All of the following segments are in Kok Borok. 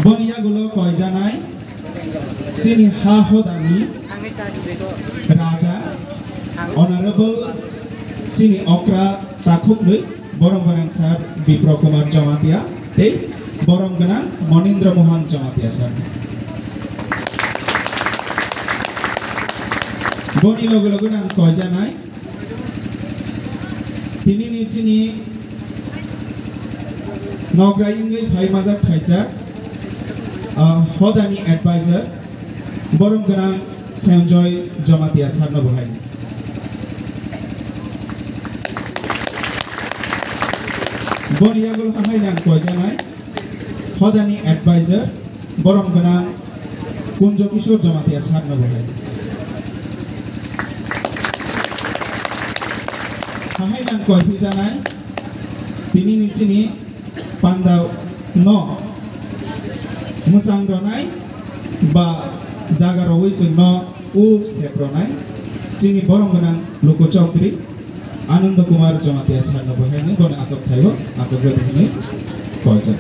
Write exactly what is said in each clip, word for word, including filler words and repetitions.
Boni yagulo koijanai chini ha hodani raja, Honorable chini okra takhuknwi, borom gwnang sir Bipro Kumar Jamatia tei borom gwnang Monindra Mohan Jamatia sir. Boni loge loge nang koijanai tinini chini nograi wngwi phai majak phaijak, ah, hodani advisor, borom gwnang Sanjoy Jamatia sir no bo hai. Boni yagulo hai nang koijanai hodani advisor, borom gwnang Kunjo Kishore Jamatia sir no bo hai. Hahai nang koi phijanai tinini chini panda no mwchang ronai ba jaga rogwi chwngno u sep ronai chini borom gwnang Luku Chaudhary Ananda Kumar Jamatia sir no bo hai nang boni achuk thaibo achuk jodi hwnwi koijak.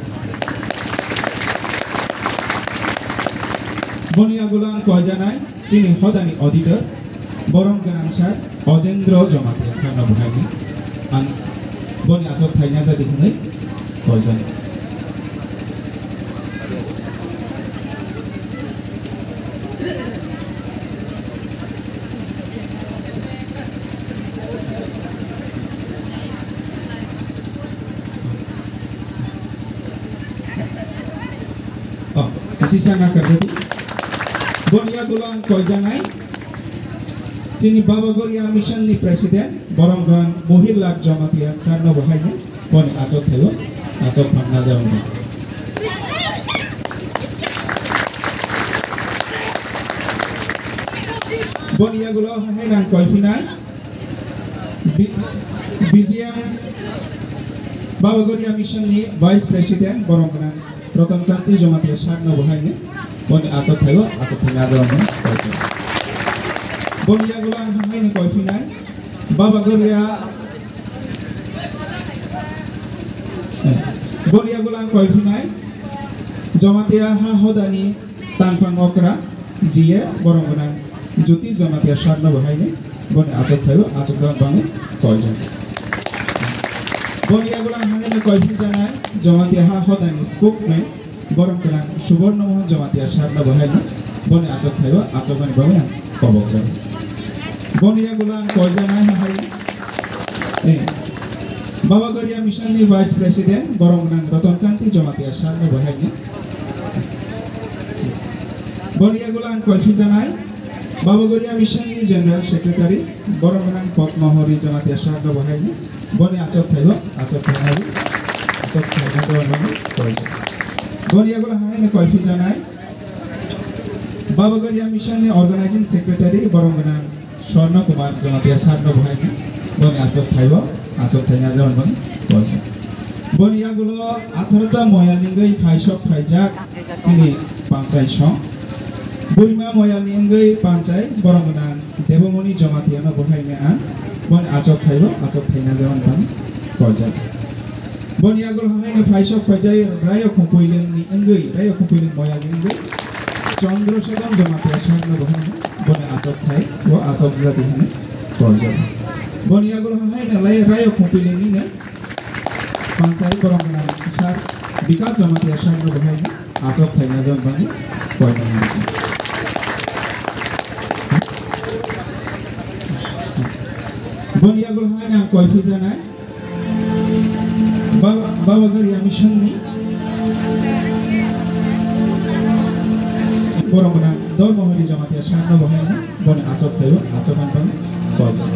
Boni yagulo ang koijanai chini hodani auditor, borom gwnang sir Ojendro Jamatia sir no bo hai nang ang boni achuk thaina jadi hwnwi koijak. Oh, kasisa na karjadi. Boni yagulo ang koijanai chini Baba Goria Mission ni President, borom gwnang Mohirlal Jamatia sir no bo hai nang boni achuk thaibo achuk thangna jago. Boni yagulo hai nang koi phinai B-, B G M Baba Goria Mission ni Vice President, borom gwnang Ratan Kanti Jamatia sir no bo hai nang boni achuk thaibo achuk thaina jago. Boni yagulo ang hai nang koi phinai Baba Goria, eh, boni yagulo ang koi phinai Jamatia ha hodani tangphang okra G S, borom gwnang Jyoti Jamatia sir no bo hai nang boni achuk thaibo achuk jagani bangwi koijak. Boni yagulo ang hai nang koi phijanai Jamatia ha hodani spokesman, borom gwnang Suborno Mohan Jamatia sir no bo hai nang boni achuk thaibo achuk jagani bangwi ang kobok jago. Boni yagulo ang koijanai hai, eh, Baba Goria Mission ni Vice President, borom gwnang Ratan Kanti Jamatia sir no bo hai nang. Boni yagulo ang koi phijanai Baba Goria Mission ni General Secretary, borom gwnang Padma Hari Jamatia sir no bo hai nang boni achuk thaibo achuk thaina di, achuk thaina jago nang koi. Boni yagulo hai nang koi phijanai Baba Goria Mission ni Organizing Secretary, borom gwnang Swarna Kumar Jamatia sir no bo hai nang boni achuk thaibo achuk thaina jago nang koi. Boni yagulo atharo ta moyal ni wngwi phaisok phaijak chini panchai song. Burima moyal ni wngwi panchai, borom gwnang Debomoni Jamatia no bo hai nang ang boni achuk thaibo achuk thaina jago nang koijak. Boni yagulo hai nang phaisok phaijai Rayo Khumpuilwng ni wngwi, Rayo Khumpuilwng moyal ni wngwi Chandra Sekhar Jamatia sir no bo hai nang boni achuk thaibo achuk jadi hwnwi koijak. Boni yagulo hai nang lai Rayo Khumpuilwng ni nang panchai, borom gwnang sir Bikas Jamatia sir no bo hai nang achuk thaina jago nang boni koi nang. Boni yagulo hai nang koi phijanai Baba, Baba Goria Mission ni borom gwnang Dol Mohori Jamatia sir no bo hai nang boni achuk thaibo achuk thaina bangwi koijak.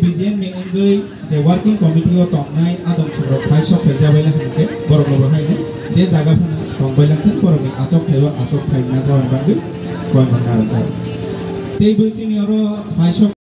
B G M ni wngwi je working committee o tongnai adong songrok phai sok phai jabai le hwnkhe borok no bo hai ni je jaga phano tongbai lang thang borok ni achuk thai o achuk thai na jaban bagwi koi man narwk jak. Tei bwswk ni oro phai sok